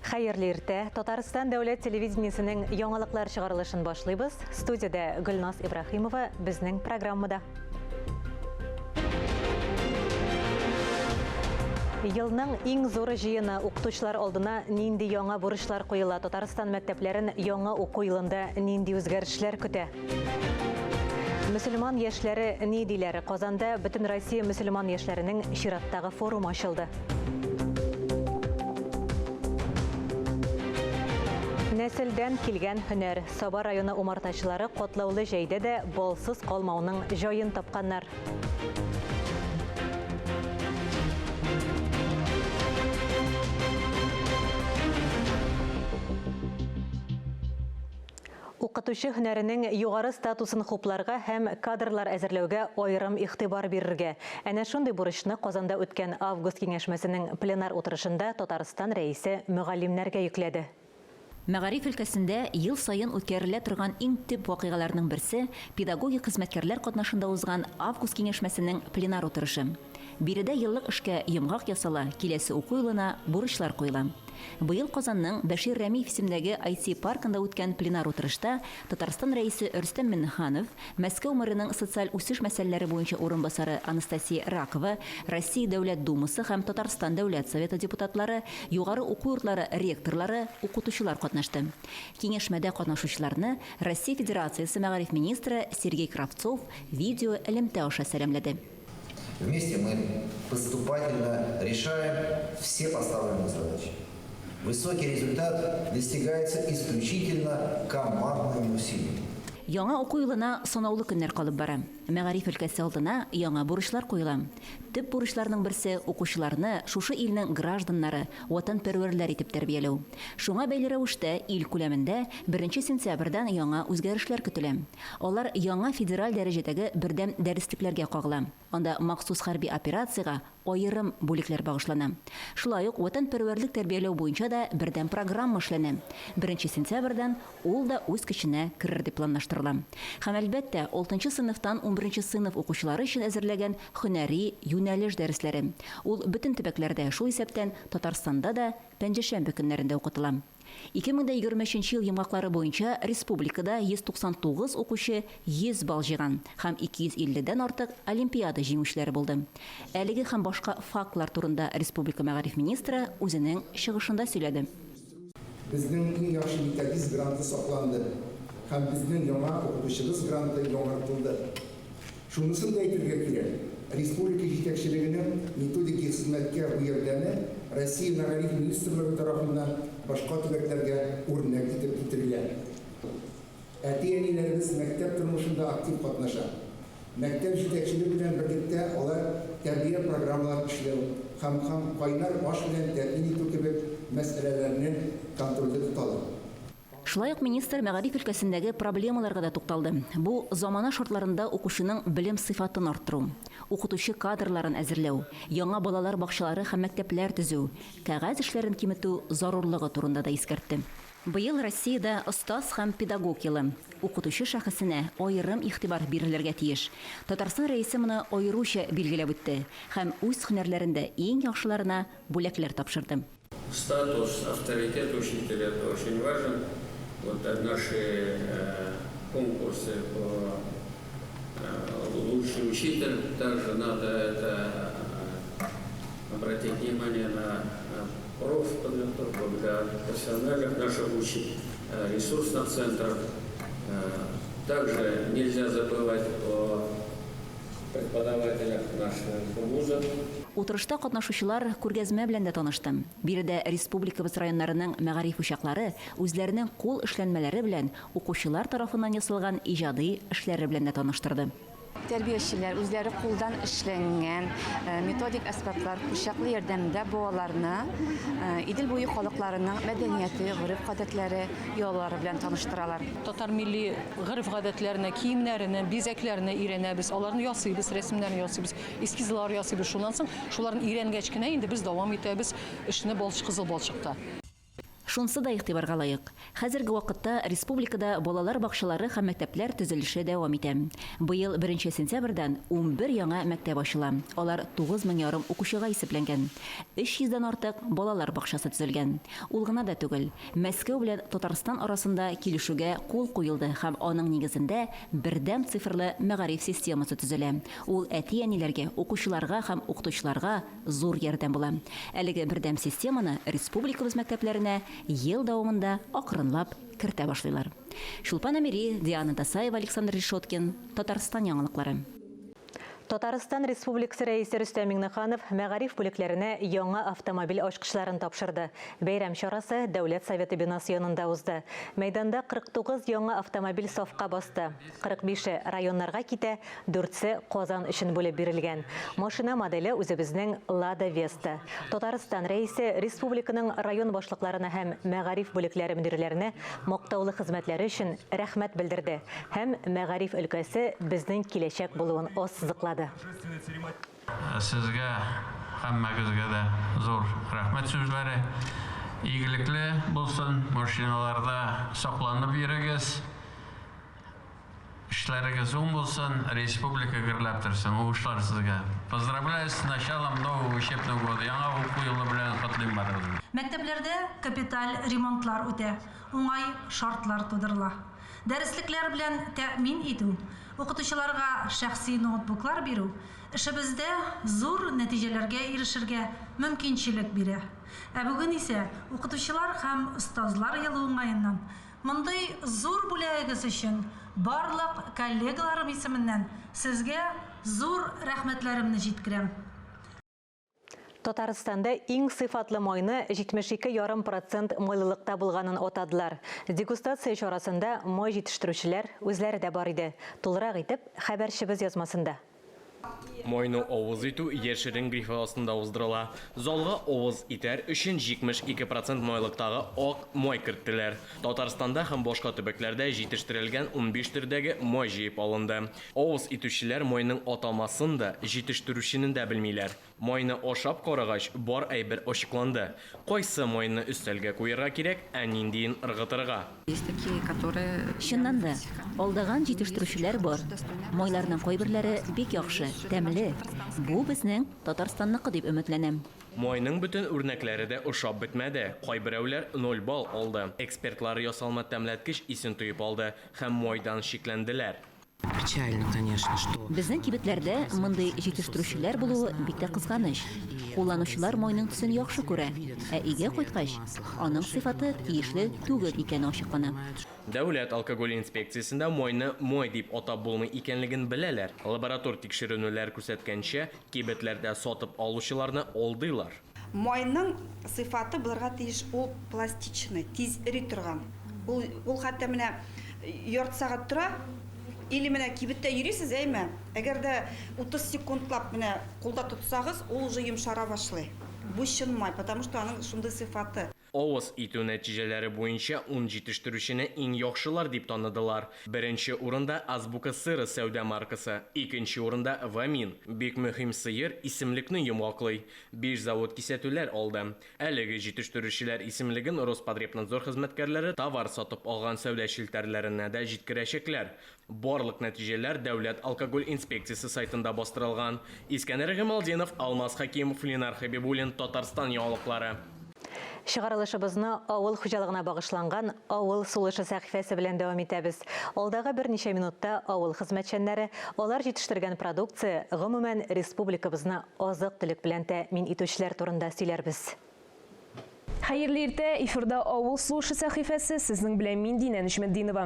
Хәерле иртә. Татарстан дәүләт телевидениесенең яңалыклар чыгарылышын башлыйбыз. Студиядә Гөлназ Ибраһимова безнең программада. Елның иң зур җыены укытучылар алдына нинди яңа бурычлар куела? Татарстан мәктәпләрен яңа уку елында нинди үзгәрешләр көтә? Мөселман яшьләре ни диләр? Казанда Бөтен Россия мөселман яшьләренең чираттагы форумы ачылды. Нәселдән килгән һөнәр. Саба районы умартачылары катлаулы җәйдә дә балсыз калмауның җаен тапканнар. Укытучы һөнәренең югары статусын хупларга һәм кадрлар әзерләүгә аерым игътибар бирергә. Әнә шундый бурычны Казанда үткән август киңәшмәсенең пленар утырышында Татарстан Рәисе мөгаллимнәргә йөкләде. Мәгариф өлкәсендә ел саен үткәрелә торган иң төп вакыйгаларның берсе, педагогик хезмәткәрләр катнашында узган август киңәшмәсенең пленар утырышы. Биредә еллык эшкә йомгак ясала, киләсе уку елына бурычлар куела. Быел Казанның Бәшир Рәмиев исемендәге IT-паркында үткән пленар утырышта Татарстан Рәисе Рөстәм Миңнеханов, Мәскәү мэрының социаль үсеш мәсьәләләре буенча урынбасары Анастасия Ракова, Россия Дәүләт Думасы һәм Татарстан Дәүләт Советы депутатлары, югары уку йортлары ректорлары, укытучылар катнашты. Киңәшмәдә катнашучыларны Россия Федерациясе мәгариф министры Сергей Кравцов видеоэлемтә аша сәламләде. Вместе мы поступательно решаем все поставленные задачи. Высокий результат достигается исключительно командными усилиями. Яңа уку елына санаулы көннәр калып бара. Мәгариф өлкәсе алдына яңа бурычлар куела. Төп бурычларның берсе, укучыларны шушы илнең гражданнары, ватанпәрвәрләр итеп тәрбияләү. Шуңа бәйле рәвештә ил күләмендә беренче сентябрьдән яңа үзгәрешләр көтелә. Алар яңа федераль дәрәҗәдәге бердәм дәреслекләргә кагыла. Анда махсус хәрби операциягә аерым бүлекләр багышлана. Шулай ук ватанпәрвәрлек тәрбияләү буенча да бердәм программа эшләнә. Беренче сентябрьдән ул да үз көченә керер дип планлаштырыла. Һәм, әлбәттә, алтынчы сыйныфтан унберенче сыйныф укучылары өчен әзерләгән һөнәри юнәлеш дәресләре. Ул бөтен төбәкләрдә, шул исәптән Татарстанда да пәнҗешәмбе көннәрендә укытыла. 2023 ел йомгаклары буенча республикада 199 укучы 100 балл җыйган һәм 250 дән артык олимпиада җиңүчеләре булды. Әлеге һәм башка фактлар турында республика мәгариф министры үзенең чыгышында сөйләде. Безнең иң яхшы методист гранты сакланды һәм безнең яңа укытучыбыз гранты яңартылды. Шунысын да әйтергә кирәк, республика җитәкчелегенең методик хезмәткә бу ярдәме Россия Мәгариф министрлыгы тарафыннан башка төбәкләргә үрнәк итеп китерелә. Әти-әниләребез мәктәп тормышында актив катнаша. Мәктәп җитәкчелеге белән берлектә алар тәрбия программаларын эшләү һәм һәм кайнар аш белән тәэмин итү кебек мәсьәләләрне контрольдә тоталар. Шулай ук министр мәгариф өлкәсендәге проблемаларга да тукталды. Бу, замана шартларында укучының белем сыйфатын арттыру, укытучы кадрларын әзерләү, яңа балалар бакчалары һәм мәктәпләр төзү, кәгазь эшләрен киметү зарурлыгы турында да искәртте. Быел Россиядә Остаз һәм педагог елы. Укытучы шәхесенә аерым игътибар бирелергә тиеш. Татарстан Рәисе моны аеруча билгеләп үтте һәм үз һөнәрләрендә иң яхшыларына бүләкләр тапшырды. Статус, авторитет учителя это очень важен. Вот наши конкурсы по лучший учитель, также надо это обратить внимание на профподготовку для профессиональных наших учителей, ресурсных центров. Также нельзя забывать о преподавателях наших вузов. Утырышта катнашучылар күргәзмә белән дә танышты. Биредә республикабыз районнарының мәгариф учаклары үзләренең кул эшләнмәләре белән, укучылар тарафыннан ясалган иҗади эшләре белән дә таныштырды. Тәрбиячеләр үзләре кулдан эшләнгән методик әсбаплар, курчаклы ярдәмендә балаларны Идел буе халыкларының мәдәнияте, гореф-гадәтләре, йолалары белән таныштыралар. Татар милли гореф-гадәтләренә, киемнәренә, бизәкләренә өйрәнәбез, аларны ясыйбыз, рәсемнәрен ясыйбыз, эскизлар ясыйбыз. Шуннан соң, шуларны өйрәнгәч кенә инде без дәвам итәбез эшне балчык, кызыл балчыкта. Шунсы да игътибарга лаек, хәзерге вакытта республикада балалар бакчалары һәм мәктәпләр төзелеше дәвам итә. Быел беренче сентябрьдән 11 яңа мәктәп ачыла, алар 9 мең ярым укучыга исәпләнгән. 300 дән артык балалар бакчасы төзелгән. Ул гына да түгел, Мәскәү белән Татарстан арасында килешүгә кул куелды һәм аның нигезендә бердәм цифрлы мәгариф системасы төзелә. Ул әти-әниләргә, укучыларга һәм укытучыларга зур ярдәм була. Әлеге бердәм системаны республикабыз мәктәпләренә ел дәвамында акрынлап кертә башлыйлар. Чулпан Әмири, Диана Дасаева, Александр Решеткин, Татарстан яңалыклары. Татарстан Республикасы Рәисе Рөстәм Миңнеханов мәгариф бүлекләренә яңа автомобиль ачкычларын тапшырды. Бәйрәм чарасы Дәүләт Советы бинасы янында узды. Мәйданда 49 яңа автомобиль сафка басты. 45-е районнарга китә, дүртсе Казан өчен бүлеп бирелгән. Машина моделе үзебезнең Лада Веста. Татарстан Рәисе республиканың район башлыкларына һәм мәгариф бүлекләре мөдирләренә мактаулы хезмәтләре өчен рәхмәт белдерде һәм мәгариф өлкәсе безнең киләчәк булуын ассызыклады. Сезгә һәммәгезгә дә зур рәхмәт сүзләре. Игелекле булсын, машиналарда сакланып йөрегез. Эшләрегез уң булсын, республика гөрләп торсын. Уңышлар сезгә. Поздравляю с началом нового учебного года. Яңа уку елы белән котлыйм барыгызны. Мәктәпләрдә капиталь ремонтлар үтә, уңай шартлар тудырыла. Дәреслекләр белән тәэмин итү, укытучыларга шәхси ноутбуклар бирү эшебездә зур нәтиҗәләргә ирешергә мөмкинчелек бирә. Ә бүген исә Укытучылар һәм остазлар елы уңаеннан Мондый зур бүләгегез өчен барлык коллегаларым исеменнән сезгә зур рәхмәтләремне җиткерәм. Татарстанда иң сыйфатлы майны 72 ярым процент майлылыкта булганын атадылар. Дегустация чарасында май җитештерүчеләр үзләре дә бар иде. Тулырак итеп, хәбәрчебез язмасында. Майны авыз итү яшерен грифы астында уздырыла. Залга авыз итәр өчен 72 процент майлыктагы ак май керттеләр. Татарстанда һәм башка төбәкләрдә җитештерелгән 15 төрдәге май җыеп алынды. Авыз итүчеләр майның атамасын да, җитештерүчене дә белмиләр. Майны ашап карагач, бар әйбер ачыкланды. Кайсы майны өстәлгә куерга кирәк, ә ниндиен ыргытырга. Чыннан да, алдаган җитештерүчеләр бар. Майларның кайберләре бик яхшы, тәмле. Бу безнең Татарстанныкы дип өметләнәм. Майның бөтен үрнәкләре дә ошап бетмәде. Кайберәүләр ноль балл алды. Экспертлар ясалма тәмләткеч исен тоеп алды һәм майдан шикләнделәр. Печально, конечно, что. Безнең кибетләрдә мондый җитештерүчеләр булуы бик тә кызганыч. Кулланучылар майның төсен яхшы күрә, ә өйгә кайткач, аның сыйфаты тиешле түгел икәне ачыклана. Дәүләт алкоголь инспекциясендә майны май дип атап булмый икәнлеген беләләр. Лаборатор тикшеренүләр күрсәткәнчә, кибетләрдә сатып алучыларны алдыйлар. Майның сыйфаты булырга тиеш, ул пластичный, тиз эри торган. Ул, ул хәтта менә ярты сәгать тора, или менә кибеттә йөрисез, әйме, әгәр дә 30 секундлап менә кулда тотсагыз, ул уже йомшара башлый. Бу чын май, потому что аның шундый сыйфаты. Авыз итү нәтиҗәләре буенча ун җитештерүчене иң яхшылар дип таныдылар. Беренче урында Азбука сыра сәүдә маркасы, икенче урында Вамин. Бик мөһим сыер исемлекне йомгаклый. Биш завод кисәтүләр алды. Әлеге җитештерүчеләр исемлеген Роспотребнадзор хезмәткәрләре товар сатып алган сәүдә челтәрләренә дә җиткерәчәкләр. Барлык нәтиҗәләр Дәүләт алкоголь инспекциясе сайтында бастырылган. Искәндәр Гыймалтдинов, Алмаз Хәкимов, Ленар Хәбибуллин, Татарстан яңалыклары. Чыгарылышыбызны авыл хуҗалыгына багышланган Авыл сулышы сәхифәсе белән дәвам итәбез. Алдагы берничә минутта авыл хезмәтчәннәре, алар җитештергән продукция, гомумән, республикабызны азык-төлек белән тәэмин итүчеләр турында сөйләрбез. Хәерле иртә, эфирда Авыл сулышы сәхифәсе, сезнең белән мин Динә Нөҗметдинова.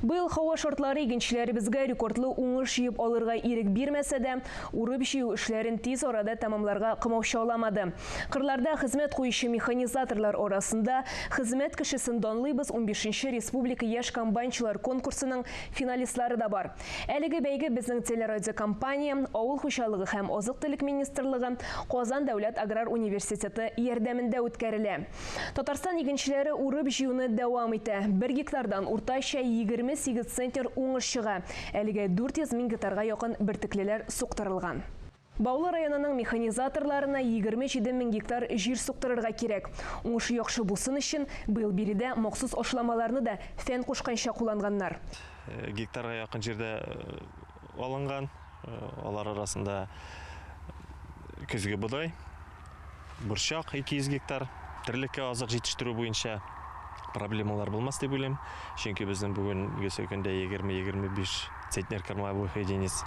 Быел һава шартлары игенчеләребезгә рекордлы уңыш җыеп алырга ирек бирмәсә дә, урып-җыю эшләрен тиз арада тәмамларга комаучауламады. Кырларда хезмәт куючы механизаторлар арасында Хезмәт кешесен данлыйбыз унбишенче республика яшь комбайнчылар конкурсының финалистлары да бар. Әлеге бәйге безнең телерадиокомпания, Авыл хуҗалыгы һәм азык-төлек министрлыгы, Казан дәүләт аграр университеты ярдәмендә үткәрелә. Татарстан игенчеләре урып-җыюны дәвам итә. Бер гектардан уртача 28 центнер уңыш чыга. Әлегә 400 мең гектарга якын бөртеклеләр суктырылган. Баулы районының механизаторларына 27 мең гектар җир суктырырга кирәк. Уңыш яхшы булсын өчен, быел биредә махсус ашламаларны да фән кушканча кулланганнар. Гектарга якын җирдә алынган. Алар арасында көзге бодай, борчак 200 гектар, терлеккә азык җитештерү буенча проблемалар булмас дип уйлыйм. Чөнки безнең бүгенгесе көндә 20-25 центнер кормовых единиц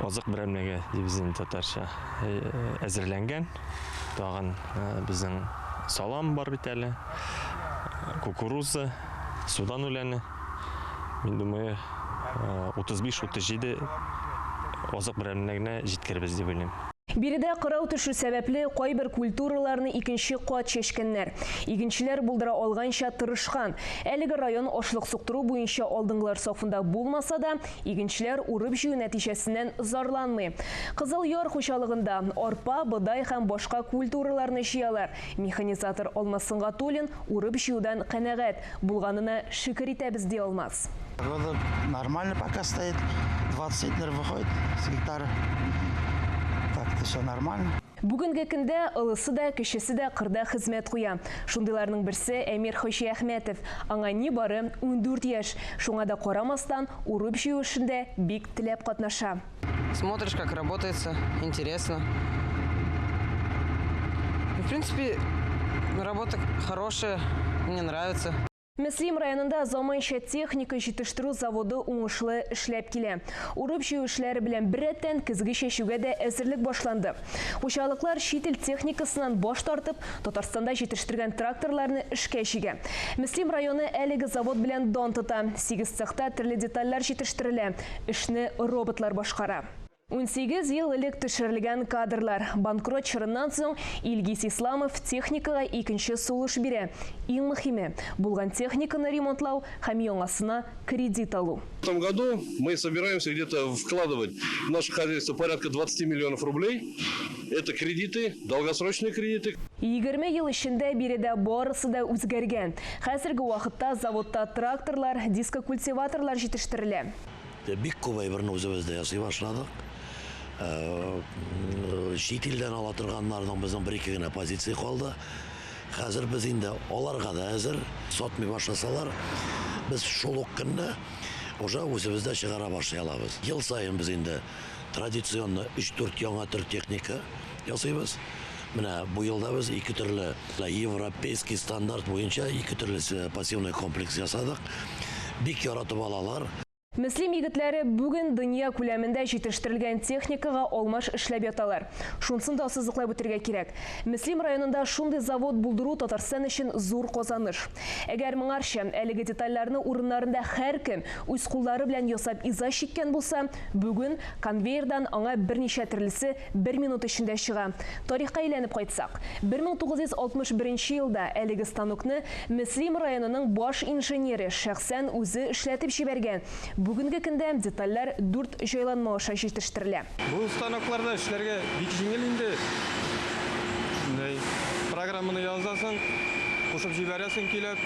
азык берәмлеге дибез инде татарча әзерләнгән. Тагын безнең салам бар бит әле, кукуруза, судан үләне. Мин думаю, 35-37 азык берәмлегенә җиткербез дип уйлыйм. Биредә кырау төшү сәбәпле, кайбер культураларны икенче кат чәчкәннәр. Игенчеләр булдыра алганча тырышкан. Әлеге район ашлык суктыру буенча алдынгылар сафында булмаса да, игенчеләр урып-җыю нәтиҗәсеннән зарланмый. Кызыл Яр хуҗалыгында арпа, бодай һәм башка культураларны җыялар. Механизатор Алмаз Сөнгатуллин урып-җыюдан канәгать. Булганына шөкер итәбез, ди Алмаз. Погода нормально пока стоит. 20 центнер выходит с гектара. Так-то все нормально. Бүгенге көндә олысы да, кечесе дә кырда хезмәт куя. Шундыйларның берсе Әмир Хаҗиәхмәтов. Аңа нибары 14 яшь. Шуңа да карамастан, урып-җыю эшендә бик теләп катнаша. Смотришь, как работается, интересно. В принципе, работа хорошая, мне нравится. Мөслим районында заманча техника җитештерү заводы уңышлы эшләп килә. Урып-җыю эшләре белән беррәттән көзге чәчүгә дә әзерлек башланды. Хуҗалыклар чит ил техникасыннан баш тартып, Татарстанда җитештергән тракторларны эшкә җигә. Мөслим районы әлеге завод белән дан тота. Сигез цехта төрле детальләр җитештерелә. Эшне роботлар башкара. 18 ел элек төшерелгән кадрлар. Банкрот чорыннан соң Илгиз Исламов техникага икенче сулыш бирә. Иң мөхиме, булган техниканы ремонтлау һәм яңасына кредит алу. В этом году мы собираемся где-то вкладывать в наше хозяйство порядка 20 миллионов рублей. Это кредиты, долгосрочные кредиты. 20 ел эчендә биредә барысы да үзгәргән. Хәзерге вакытта заводта тракторлар, дискокультиваторлар җитештерелә. Бик күп әйберне үзебез дә ясый башладык. Чит илдән ала торганнарның безнең бер-ике генә позиция калды. Хәзер без инде аларга да әзер. Сатмый башласалар, без шул ук көнне уже үзебез дә чыгара башлый алабыз. Ел саен без инде традиционно өч-дүрт яңа төр техника ясыйбыз. Менә бу елда без ике төрле европейский стандарт буенча ике төрле пассивный комплекс ясадык. Бик яратып алалар. Мөслим егетләре бүген дөнья күләмендә җитештерелгән техникага алмаш эшләп яталар. Шунысын да ассызыклап үтергә кирәк. Мөслим районында шундый завод булдыру Татарстан өчен зур казаныш. Әгәр моңарчы әлеге детальләрне урыннарында һәркем үз куллары белән ясап иза чиккән булса, бүген конвейердан аңа берничә төрлесе бер минут эчендә чыга. Тарихка әйләнеп кайтсак, 1961 елда әлеге станокны Мөслим районының баш инженеры шәхсән үзе эшләтеп җибәргән. Бүгенге көндә детальләр дүрт җайланма аша җитештерелә. Бу станокларда эшләргә бик җиңел инде. Шундый программаны язасың, кушып җибәрәсең көйләп,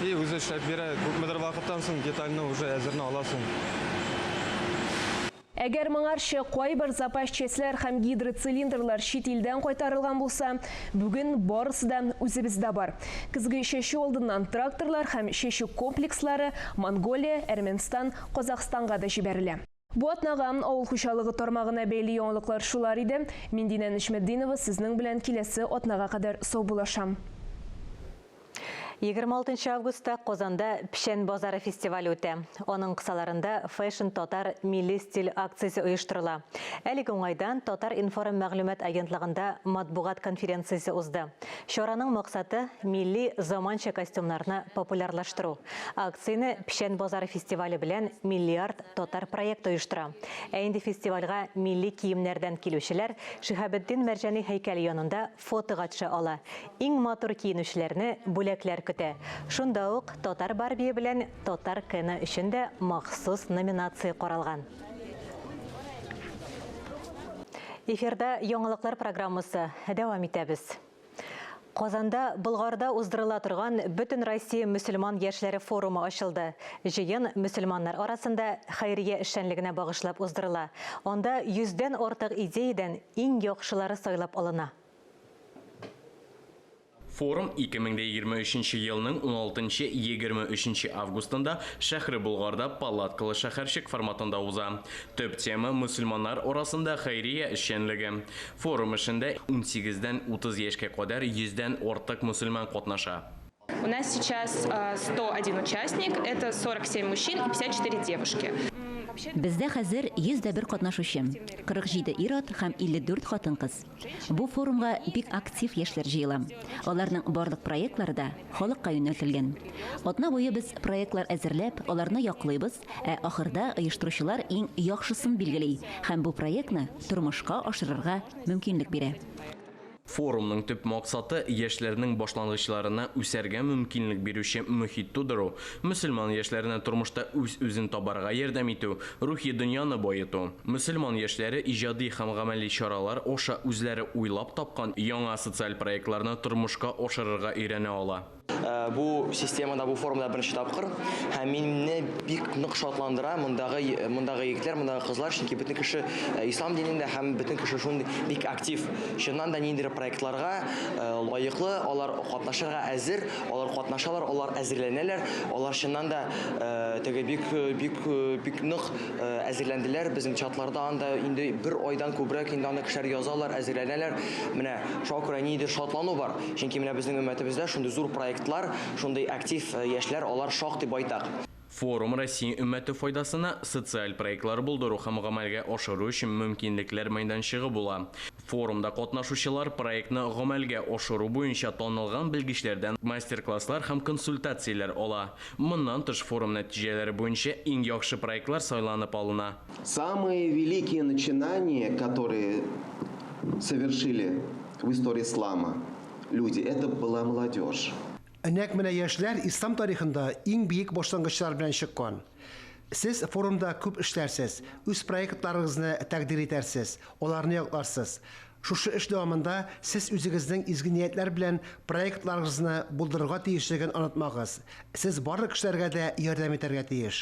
и үзе эшләп бирә. Күпмедер вакыттан соң детальне уже әзерне аласың. Әгәр моңарчы кайбер запас частьләр һәм гидроцилиндрлар чит илдән кайтарылган булса, бүген барысы да үзебездә бар. Көзге чәчү алдыннан тракторлар һәм чәчү комплекслары Монголия, Әрмәнстан, Казахстанга да җибәрелә. Бу атнага авыл хуҗалыгы тармагына бәйле яңалыклар шулар иде. Мин Динә Нечметдинова сезнең белән киләсе атнага кадәр саубуллашам. 26 августта Казанда Печән базары фестивале үтә. Аның кысаларында Fashion Татар милли стиль акциясе оештырыла. Әлеге уңайдан Татар-информ мәгълүмат агентлыгында матбугат конференциясе узды. Чараның максаты, милли заманча костюмнарны популярлаштыру. Акцияне Печән базары фестивале белән Миллиард татар проекты оештыра. Ә инде фестивальгә милли киемнәрдән килүчеләр Шиһабетдин Мәрҗани һәйкәле янында фотога төшә ала. Иң матур киенүчеләрне бүләкләр көтә. Шунда ук Татар Барбие белән Татар Кены өчен дә махсус номинация каралган. Эфирда яңалыклар программасы. Дәвам итәбез. Казанда Болгарда уздырыла торган Бөтенроссия мөселман яшьләре форумы ачылды. Җыен мөселманнар арасында хәйрия эшчәнлегенә багышлап уздырыла. Анда йөздән артык идеядән иң яхшылары сайлап алына. Форум 2023 елның 16-23 августында Шәһре Болгарда палаткалы шәһәрчек форматында уза. Төп тема, мөселманнар арасында хәйрия эшчәнлеге. Форум эшендә унсигездән 30 яшькә кадәр йөздән артык мөселман катнаша. У нас сейчас 101 участник, это 47 мужчин и 54 девушки. Бездә хәзер 101 катнашучы, 47 ир-ат һәм 54 хатын-кыз. Бу форумга бик актив яшьләр җыела. Аларның барлык проектлары да халыкка юнәлтелгән. Атна буе без проектлар әзерләп, аларны яклыйбыз, ә ахырда оештыручылар иң яхшысын билгели һәм бу проектны тормышка ашырырга мөмкинлек бирә. Форумның төп максаты, яшьләрнең башлангычларына үсәргә мөмкинлек бирүче мохит тудыру, мөселман яшьләренә тормышта үз-үзен табарга ярдәм итү, рухи дөньяны баету. Мөселман яшьләре иҗади һәм гамәли чаралар аша үзләре уйлап тапкан яңа социаль проектларны тормышка ашырырга өйрәнә ала. Э, бу системада, бу формада беренче тапкыр. Һәм мине бик нык шатландыра мондагы мондагы егетләр, мондагы кызлар, чөнки бөтен кеше э, ислам динендә һәм бөтен кеше шундый бик актив. Чыннан да ниндидер проектларга э, лаеклы, алар катнашырга әзер, алар катнашалар, алар әзерләнәләр, алар чыннан да теге бик бик бик нык әзерләнделәр. Безнең чатларда анда инде бер айдан күбрәк инде анда кешеләр язалар, әзерләнәләр. Менә шуңа күрә ниндидер шатлану бар. Чөнки менә безнең өммәтебездә шундый зур проектлар, шундый актив яшьләр, алар шактый байтак. Форум Россия өммәте файдасына социаль проектлар булдыру һәм гамәлгә ашыру өчен мөмкинлекләр мәйданчыгы була. Форумда катнашучылар проектны гамәлгә ашыру буенча танылган белгечләрдән мастер-класслар һәм консультацияләр ала. Моннан тыш, форум нәтиҗәләре буенча иң яхшы проектлар сайланып алына. Самые великие начинания, которые совершили в истории ислама люди, это была молодежь. Нәкъ менә яшьләр ислам тарихында иң биек башлангычлар белән чыккан. Сез форумда күп эшләрсез, үз проектларыгызны тәкъдир итәрсез, аларны якларсыз. Шушы эш дәвамында сез үзегезнең изге ниятләр белән проектларыгызны булдырырга тиешлеген онытмагыз. Сез барлык кешеләргә дә ярдәм итәргә тиеш.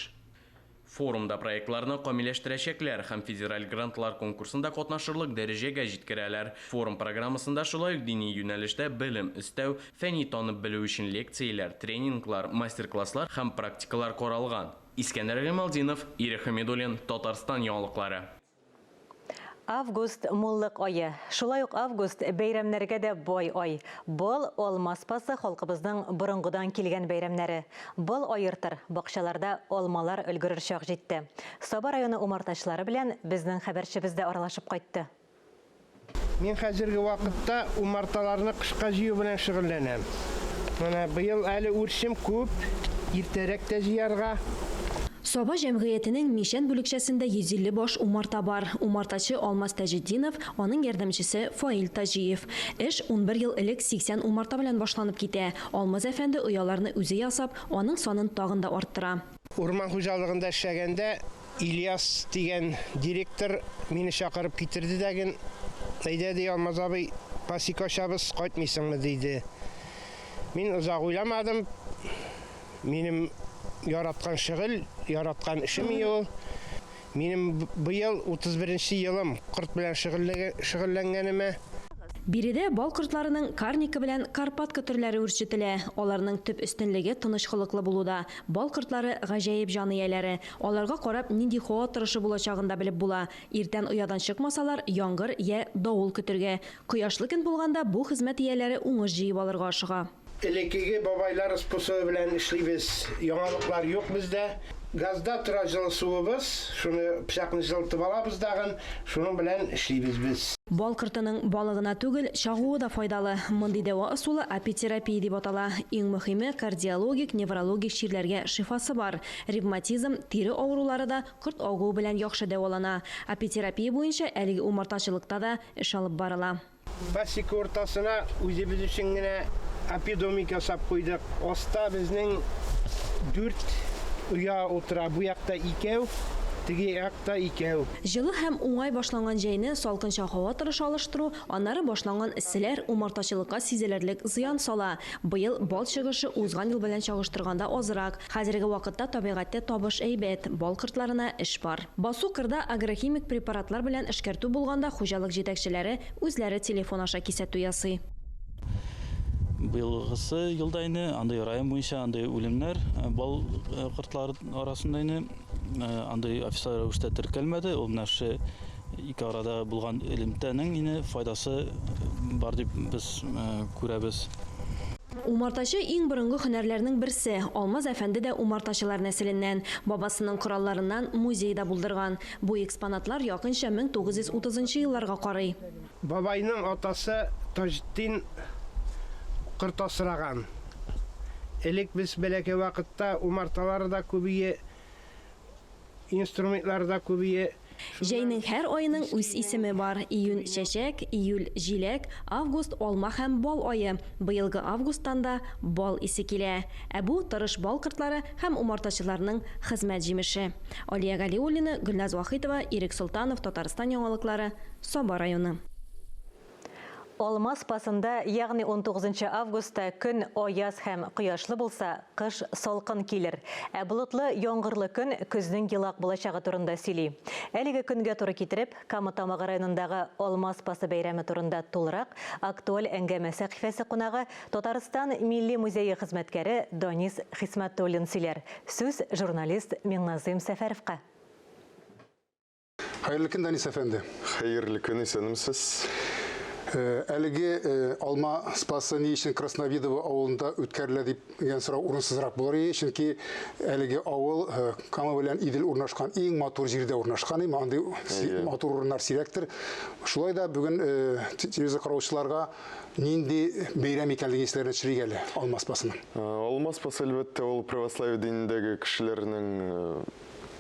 Форумда проектларны камилләштерәчәкләр һәм федераль грантлар конкурсында катнашырлык дәрәҗәгә җиткерәләр. Форум программасында шулай ук дини юнәлештә белем өстәү, фәнни танып белү өчен лекцияләр, тренинглар, мастер-класслар һәм практикалар каралган. Искәндәр Гыймалтдинов, Ирек Хәмидуллин, Татарстан яңалыклары. Август, муллык ае. Шулай ук август, бәйрәмнәргә дә бай ай. Бал, алма спасы халкыбызның борынгыдан килгән бәйрәмнәре. Бал аертыр, бакчаларда алмалар өлгерер чак җитте. Саба районы умартачылары белән безнең хәбәрчебез дә аралашып кайтты. Мин хәзерге вакытта умарталарны кышка җыю белән шөгыльләнәм. Менә быел әле үрчем күп, иртәрәк тә җыярга. Саба җәмгыятенең Мичән бүлекчәсендә 150 баш умарта бар. Умартачы Алмаз Таҗетдинов, аның ярдәмчесе Фаил Таҗиев. Эш 11 ел элек 80 умарта белән башланып китә. Алмаз әфәнде ояларны үзе ясап, аның санын тагын да арттыра. Урман хуҗалыгында эшләгәндә Ильяс дигән директор мине чакырып китерде дә ген, әйдә, ди, Алмаз абый, пасека ачабыз, кайтмыйсыңмы, диде. Мин озак уйламадым. Минем яраткан шөгыль, яраткан эшем ие ул. Минем быел 31 нче елым корт белән шөгыльләнгәнемә. Биредә бал кортларының карника белән карпатка төрләре үрчетелә. Аларның төп өстенлеге тыныч холыклы булуда. Бал кортлары, гаҗәеп җан ияләре. Аларга карап, нинди һава торышы булачагын да белеп була. Иртән оядан чыкмасалар, яңгыр йә давыл көтергә. Кояшлы көн булганда, бу хезмәт ияләре уңыш җыеп алырга ашыга. Элеккеге бабайлар способы белән эшлибез, яңалыклар юк бездә. Газда тора җылы суыбыз, шуны пычакны җылытып алабыз дагын, шуның белән эшлибез без. Бал кортының балы гына түгел, чагуы да файдалы. Мондый дәва ысулы апитерапия дип атала. Иң мөһиме, кардиологик, неврологик чирләргә шифасы бар. Ревматизм, тире авырулары да корт агуы белән яхшы дәвалана. Апитерапия буенча әлеге умартачылыкта да эш алып барыла. Пасека уртасына үзебез өчен генә апидомик ясап куйдык. Аста безнең дүрт оя утыра. Бу якта икәү. Теге якта икәү. Җылы һәм уңай башланган җәйне салкынча һава торышы алыштыру, аннары башланган эсселәр умартачылыкка сизелерлек зыян сала. Быел бал чыгышы узган ел белән чагыштырганда азрак. Хәзерге вакытта табигатьтә табыш әйбәт, бал кортларына эш бар. Басу-кырда агрохимик препаратлар белән эшкәртү булганда хуҗалык җитәкчеләре үзләре телефон аша кисәтү ясый. Быелгысы елда инде андый район буенча андый үлемнәр бал кортлары арасында инде андый официаль рәвештә теркәлмәде. Ул менә шушы ике арада булган элемтәнең инде файдасы бар дип без күрәбез. Умартачы иң борынгы һөнәрләрнең берсе. Алмаз әфәнде дә умартачылар нәселеннән. Бабасының коралларыннан музей да булдырган. Бу экспонатлар якынча 1930 нчы елларга карый. Бабайның атасы Таҗетдин корт асраган. Элек без бәләкәй вакытта умарталары да күп ие, инструментлары да күп ие. Җәйнең һәр аеның үз исеме бар. Июнь, чәчәк, июль, җиләк, август, алма һәм бал ае. Быелгы августтан да бал исе килә. Ә бу, тырыш бал кортлары һәм умартачыларның хезмәт җимеше. Алия Галиуллина, Гөлназ Вахитова, Ирек Солтанов, Татарстан яңалыклары, Саба районы. Алма спасында, ягъни 19 августта көн аяз һәм кояшлы булса, кыш салкын килер. Ә болытлы, яңгырлы көн көзнең елак булачагы турында сөйли. Әлеге көнгә туры китереп, Кама Тамагы районындагы Алма спасы бәйрәме турында тулырак Актуаль әңгәмә сәхифәсе кунагы, Татарстан Милли музее хезмәткәре Данис Хисмәтуллин сөйләр. Сүз журналист Миңназыйм Сәфәровка. Хәерле көн, Данис әфәнде. Хәерле көн, исәнмесез. Э, әлеге э, алма спасы ни өчен Красновидово авылында үткәрелә дип дигән сорау урынсызрак булыр иде, чөнки әлеге авыл э, Кама белән Идел урнашкан иң матур җирдә урнашкан, име андый матур урыннар сирәктер. Шулай да бүген телевизор караучыларга нинди бәйрәм икәнлеген исләренә төшерик әле алма спасының. Алма спасы, әлбәттә, ул православие динендәге кешеләрнең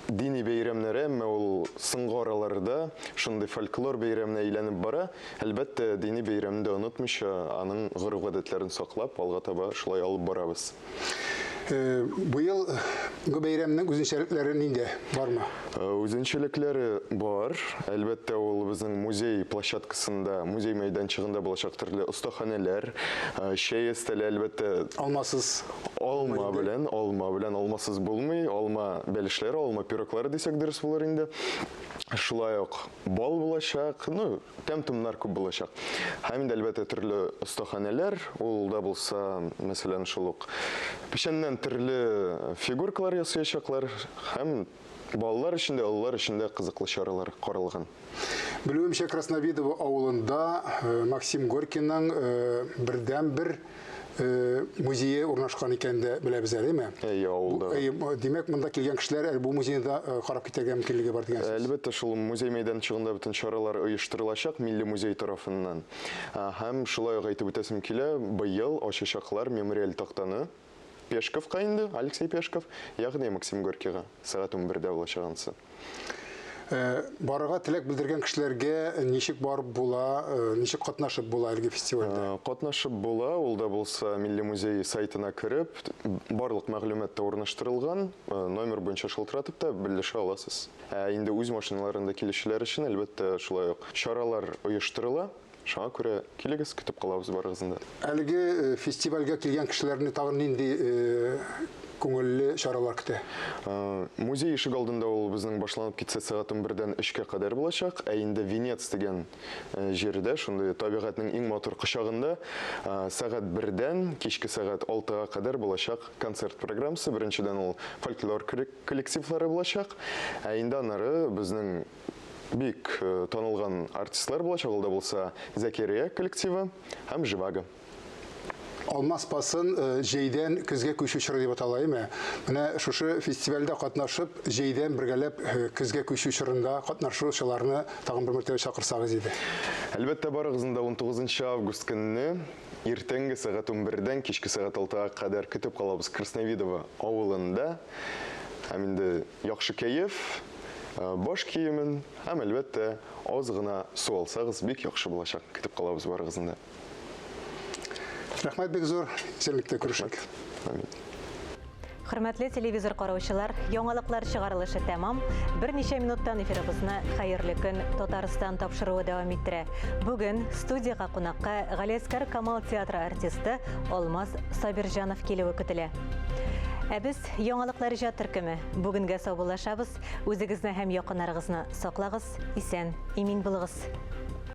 Дини бәйрәмнәре, әмма ул соңгы араларда шундый фольклор бәйрәменә әйләнеп бара. Әлбәттә, дини бәйрәмне дә онытмыйча, аның гореф-гадәтләрен саклап, алга таба шулай алып барабыз. Быел бу бәйрәмнең үзенчәлекләре нинди, бармы? Үзенчәлекләре бар. Әлбәттә, ул безнең музей площадкасында, музей мәйданчыгында булачак төрле остаханәләр, чәй өстәле, әлбәттә. Алмасыз. Алма белән, алма белән, алмасыз булмый. Алма бәлешләре, алма пироглары дисәк дөрес булыр инде. Шулай ук бал булачак, ну, тәм-томнар күп булачак. Һәм инде, әлбәттә, төрле остаханәләр, ул да булса, мәсәлән, шул ук печәннән төрле фигуркалар ясаячаклар һәм балалар өчен дә, олылар өчен дә кызыклы чаралар каралган. Белүемчә, Красновидово авылында Максим Горькийның бердәнбер музее урнашкан икән дә беләбез әле, әйме? Әйе, авылда. Әйе, димәк, монда килгән кешеләр әле бу музейны да карап китәргә мөмкинлеге бар дигән сүз. Әлбәттә, шул музей мәйданчыгында бөтен чаралар оештырылачак Милли музей тарафыннан. Һәм шулай ук әйтеп үтәсем килә, быел ачачаклар мемориаль тактаны Пешковка инде, Алексей Пешков, ягъни Максим Горькийга, сәгать унбердә булачак анысы. Э, барырга теләк белдергән кешеләргә ничек барып була, э, ничек катнашып була әлеге фестивальдә? Э, катнашып була, ул да булса Милли музей сайтына кереп, барлык мәгълүмат та урнаштырылган, номер буенча шылтыратып та белешә аласыз. Ә инде үз машиналарында килүчеләр өчен, әлбәттә, шулай ук чаралар оештырыла. Шуңа күрә килегез, көтеп калабыз барыгызны да. Әлеге фестивальгә килгән кешеләрне тагын нинди күңелле чаралар көтә? Музей ишек алдында ул безнең башланып китсә сәгать унбердән өчкә кадәр булачак. Ә инде Венец дигән җирдә, шундый табигатьнең иң матур кочагында сәгать бердән кичке сәгать алтыга кадәр булачак концерт программасы. Беренчедән ул фольклор коллективлары булачак. Ә инде аннары безнең Бик танылган артистлар булачак, ул да булса Зәкәрия коллективы һәм Живаго. Алма спасын җәйдән көзгә күчү чоры дип атала, әйме? Менә шушы фестивальдә катнашып, җәйдән бергәләп көзгә күчү чорында катнашучыларны тагын бер мәртәбә чакырсагыз иде. Әлбәттә, барыгызны да 19 август көнне иртәнге сәгать унбердән кичке сәгать алтыга кадәр көтеп калабыз Красновидово авылында. Һәм инде яхшы кәеф, Баш киемен һәм, әлбәттә, аз гына су алсагыз, бик яхшы булачак. Көтеп калабыз барыгызны да. Рәхмәт бик зур. Исәнлектә күрешик. Амин. Хөрмәтле телевизор караучылар, яңалыклар чыгарылышы тәмам. Берничә минуттан эфирыбызны Хәерле көн Татарстан тапшыруы дәвам иттерә. Бүген студиягә кунакка Галиәскәр Камал театры артисты Алмаз Сабирҗанов килүе көтелә. Ә без яңалыклар иҗат төркеме бүгенгә саубуллашабыз. Үзегезне һәм якыннарыгызны саклагыз, исән, имин булыгыз.